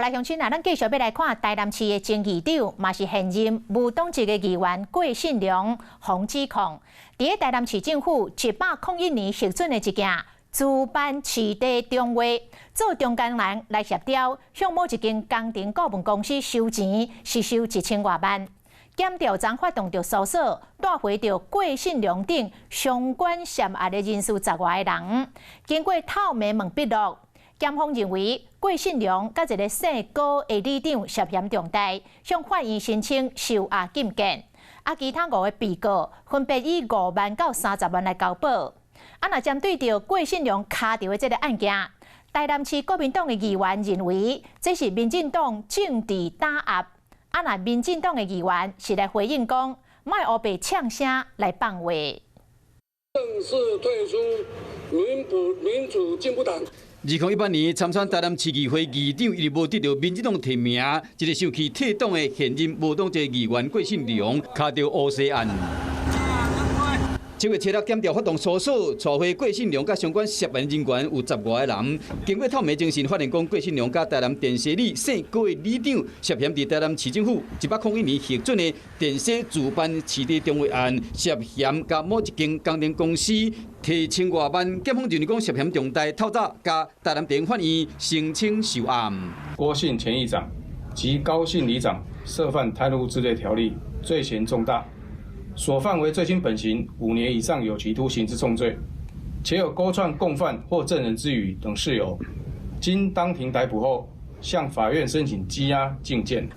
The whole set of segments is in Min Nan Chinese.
來鄉親啊，咱繼續欲來看台南市的前議長，嘛是現任無黨籍的議員郭信良、洪指控，佇咧台南市政府101年核准的一件資辦市地重劃，做中間人來協調，向某一間工程顧問公司收錢，是收1000外萬。檢調昨發動著搜索，帶回著郭信良等相關涉案的人士10外个人。經過透明問筆錄，檢方認為郭信良佮一个姓高的里長涉嫌重大，向法院申請收押禁見。啊，其他五个被告分別以5萬到30萬來交保。啊，若針對著郭信良跤著的這个案件，台南市國民黨的議員認為這是民進黨政治打壓。啊，若民進黨的議員是來回應講，莫烏白嗆聲來放話。正式退出民主民主進步黨。2018年參選台南市議會議長，伊無得著民進黨提名，這个受氣退黨的現任無黨籍議員郭信良，跤著烏紗案。7月7日，檢調發動搜索，帶回郭信良佮相關涉案人員有10外个人。經過透明偵訊，發現講郭信良佮台南電西里姓高的里長涉嫌佇台南市政府101年核准的電西自辦市地重劃案，涉嫌共某一間工程公司提千外萬，檢方認為講涉嫌重大，透早共台南地法院申請收押。郭姓前議長及高姓里長涉犯貪污治罪條例，罪嫌重大。所犯為最輕本刑5年以上有期徒刑之重罪，且有勾串共犯或證人之虞等事由，經當庭逮捕後，向法院申請羈押禁見。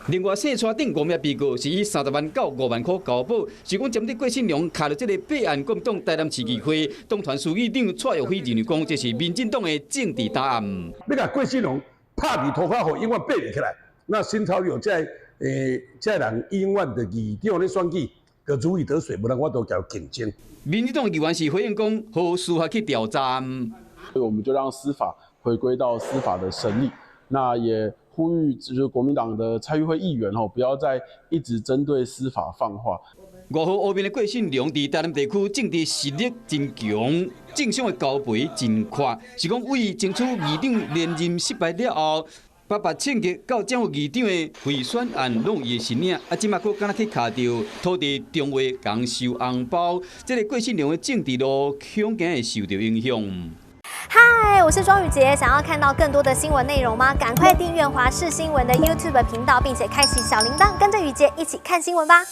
另外，姓蔡等五名被告是以30萬到5萬箍交保，是講針對郭信良跤著這个弊案，國民黨台南市議會黨團書記長蔡育飛認為講，這是民進黨的政治打壓。你共郭信良拍佇塗跤，予永遠爬袂起來。那新潮流這這人永遠的議長咧選舉，就如魚得水，無人法度共競爭。民進黨議員是回應講，予司法去調查。所以我們就讓司法回歸到司法的審理。那也呼籲就是國民黨的蔡玉慧議員吼，不要再一直針對司法放話。5號烏面的郭信良佇台南地區政治實力真強，政商的交陪真闊，是講為爭取議長連任失敗了後，八八衝擊到政府議長的賄選案，攏有伊的身影。啊，這馬閣敢若去跤著土地重劃共收紅包，這个郭信良的政治路恐驚會受著影響。嗨，我是莊宇傑，想要看到更多的新聞內容嗎？趕快訂閱華視新聞的 YouTube 頻道，並且開啟小鈴鐺，跟着宇傑一起看新聞吧。